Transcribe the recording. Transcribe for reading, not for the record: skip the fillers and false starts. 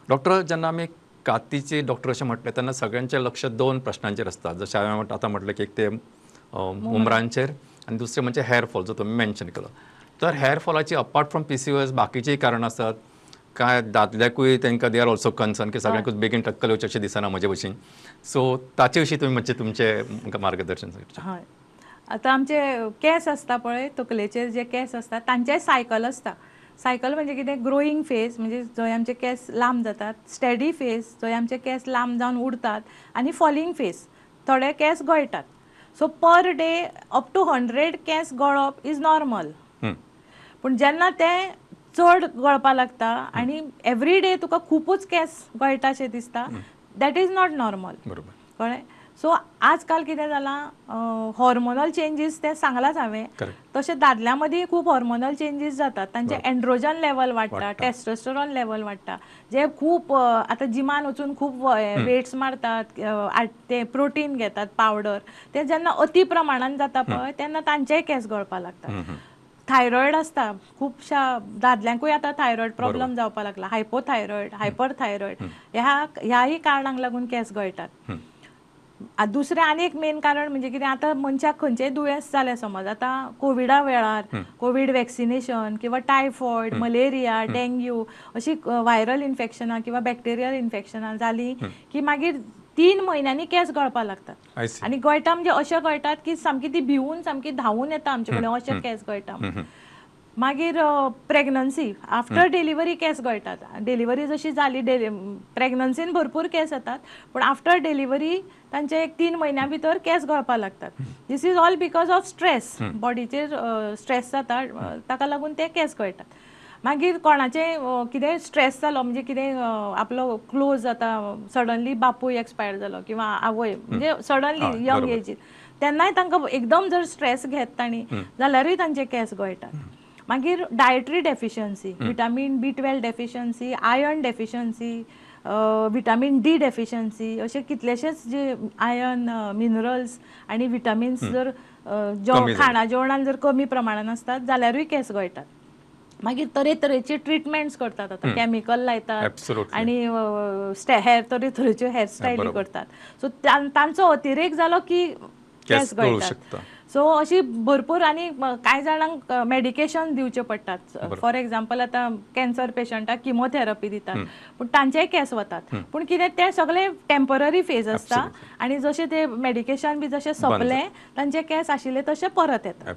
Doctor, जेन्ना आमी कातीचे डॉक्टर अशें म्हटलें तेन्ना सगळ्यांचें लक्ष दोन प्रश्नांचेर आसता. जशें हांवें आतां म्हटलें की एक ते मुमरांचेर आनी दुसरें म्हणजे हेअर फॉल जो तुमी मेन्शन केलो. तर हेअर फॉलाची अपार्ट फ्रॉम पीसीओएस बाकीचीय कारणां आसात. कांय दादल्याकूय तांकां they are also concern की सगळ्यांकूच बेगीन टक्कल येवचें अशें दिसना म्हजे भशेन. सो ताचे विशीं तुमी मातशें तुमचें मार्गदर्शन करचें. हय, आतां आमचे केंस आसता पळय, तकलेचेर जे केंस आसता तांचेय सायकल आसता. सायकल म्हणजे कितें? ग्रोईंग फेज म्हणजे जंय आमचे केंस लांब जातात, स्टेडी फेज जंय आमचे केंस लांब जावन उरतात आनी फॉलिंग फेज, थोडे केंस गळटात. So per day up to 100 केंस गळप is normal. पूण जेन्ना ते चड गळपा लागता आनी एवरी डे तुका खुबूच केंस गळटा शें दिसता, that is not normal. कळ्ळें? सो आजकाल कितें जालां, हॉर्मोनल चेंजीस ते सांगलाच हांवें. तशें दादल्यां मदीं खूब हॉर्मोनल चेंजीस जातात. तांचे एन्ड्रोजन लेवल वाडटा, टेस्टोस्टेरॉन लेवल वाडटा. जे खूब आतां जिमान वचून खूब वेट्स मारतात, ते प्रोटीन घेतात पावडर, ते जेन्ना अती प्रमाणान जाता पळय तेन्ना तांचेय केंस गळपाक लागतात. थायरॉयड आसता, खुबश्या दादल्यांकूय आतां थायरॉयड प्रॉब्लम जावपाक लागला. हायपोथायरॉयड, हायपर थायरॉयड ह्याही कारणांक लागून केंस गळटात. दुसरें आनी एक मेन कारण म्हणजे कितें, आतां मनशाक खंयचेंय दुयेंस जालें, समज आतां कोविडा वेळार कोवीड वॅक्सिनेशन किंवा टायफॉयड, मलेरिया, डेंग्यू अशी व्हायरल इन्फेक्शनां किंवा बॅक्टेरियल इन्फेक्शनां जालीं की मागीर 3 म्हयन्यांनी केंस गळपाक लागतात. I see. आनी गळटा म्हणजे अशें गळटात की सामकी ती भिवून सामकी धांवून येता आमचे कडेन, अशे केंस गळटा. मागीर प्रेग्नन्सी, आफ्टर डिलिव्हरी केंस गळटात. डिलिव्हरी जशी जाली, प्रेग्नन्सीन भरपूर केंस येतात, पूण आफ्टर डिलिव्हरी तांचे एक 3 म्हयन्या भितर केंस गळपाक लागतात. This is all because of stress. बॉडीचेर स्ट्रेस जाता, ताका लागून ते केंस गळटात. मागीर कोणाचें कितेंय स्ट्रेस जालो, म्हणजे कितें आपलो क्लोज जाता, सडनली बापूय एक्सपायर जालो किंवा आवय, म्हणजे सडनली यंग एजीर, तेन्नाय तांकां एकदम जर स्ट्रेस घेत तांणी जाल्यारूय तांचे केंस गळटात. मागीर dietary deficiency, vitamin B12 deficiency, iron deficiency, vitamin D deficiency, असे कितलेशेच जे आयर्न, मिनरल्स आनी विटामिन्स जर कमी जाले. खाणा जेवणान जर कमी प्रमाणान आसतात जाल्यारूय केंस गळटात. मागीर तरेतरेचे ट्रिटमेंट्स करतात आतां, केमिकल लायतात आनी हेर तरेतरेच्यो हेअरस्टायली करतात. सो तांचो अतिरेक जालो की केंस केंस गळूं गळटात. शकता. सो अशी भरपूर आनी कांय जाणांक मेडिकेशन दिवचे पडटात. फॉर एग्जाम्पल, आतां कॅन्सर पेशंटाक किमोथेरपी दितात, पूण तांचेय केंस वतात. पूण कितें, ते सगळे टेम्पररी फेज आसता आनी जशें ते मेडिकेशन बी जशें सोंपलें, तांचे केंस आशिल्ले तशे परत येतात.